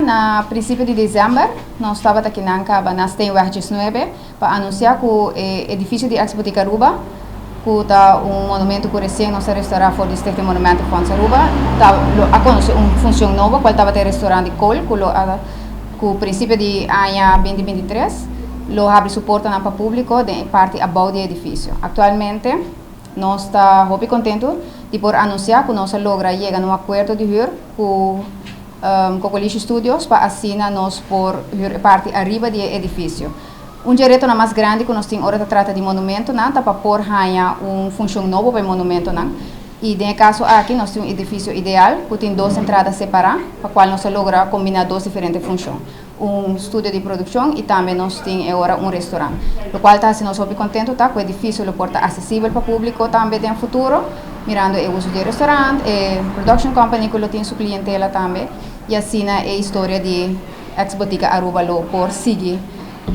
Na prinsipio di desèmber nos tabata akinan kaba na Steenweg 19 pa anunsiá ku e edifisio di Ex Botica Aruba, ku ta un monumento ku resien nos a restourá for di Stichting Monumentenfonds Aruba, ta lo a konosé un funshon nobo kual tabata e restorant di Kool ku lo a ku prinsipio di aña 2023 lo habri su portanan pa públiko den e parti abou di e edifisio. Aktualmente nos ta hopi kontentu di por anunsiá ku nos a logra yega na un akuerdo di hür ku Cocolishi Studios pa asina nos por hür e parti ariba di e edifisio. Un dje retonan mas grandi ku nos tin ora ta trata di monumentonan ta pa por haña un funshon nobo pa e monumentonan i den e kaso aki nos tin un edifisio ideal ku tin dos entrada separá pa kual nos a logra kombiná dos diferente funshon, un studio di produkshon i tambe nos tin e ora un restorant. Lokual ta hasi nos hopi kontentu ta ku e edifisio lo por ta asesibel pa públiko tambe den futuro mirando e uso di e restorant, e production company ku lo tin su klientela tambe i asina e historia di Ex Botica Aruba lo por sigui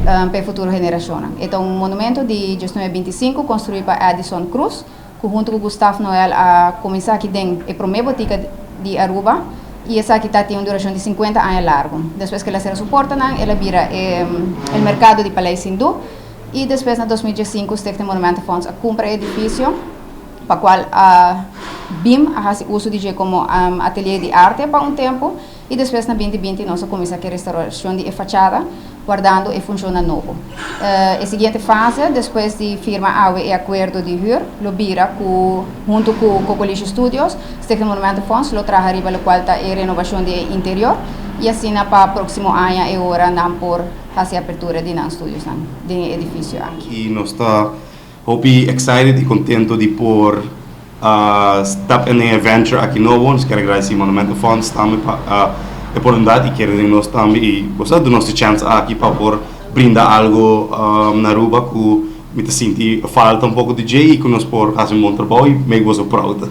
pa e futuro generashonnan. E ta un monumento di 1925 konstruí pa Edison Cruz, ku huntu ku Gustave Noel a kuminsá aki den e promé botika di Aruba i esaki ta tin un durashon di 50 aña largu. Despues ku el a sera su portanan, el a bira e el merkado di Paleis Hindú i despues na 2015 Stichting Monumentenfonds a kumpra e edifisio pa kual a bim a hasi uso di dje komo atelier di arte pa un tempu. I despues na 2020 nos a kuminsá ku e restaurashon di e fachada, wardando e funshonnan nobo. E siguiente fase, despues di firma awe e akuerdo di hür, lo bira ku huntu ku Cocolishi Studios, Stichting Monumentenfonds lo traha riba lokual ta e renobashon di e interior i asina pa próksimo aña e ora nan por hasi apertura di nan studiosnan den e edifisio aki. I nos ta hopi excited i contento di por step in e adventure aki nobo. Nos kier agradeci Monumentenfonds tambe pa e oportunidad y kere den nos tambe y bo sa duna nos e chance aki pa por brinda algo na Aruba cu mi ta sinti falta un poco di dje y cu nos por haci un bon trabou y make boso proud.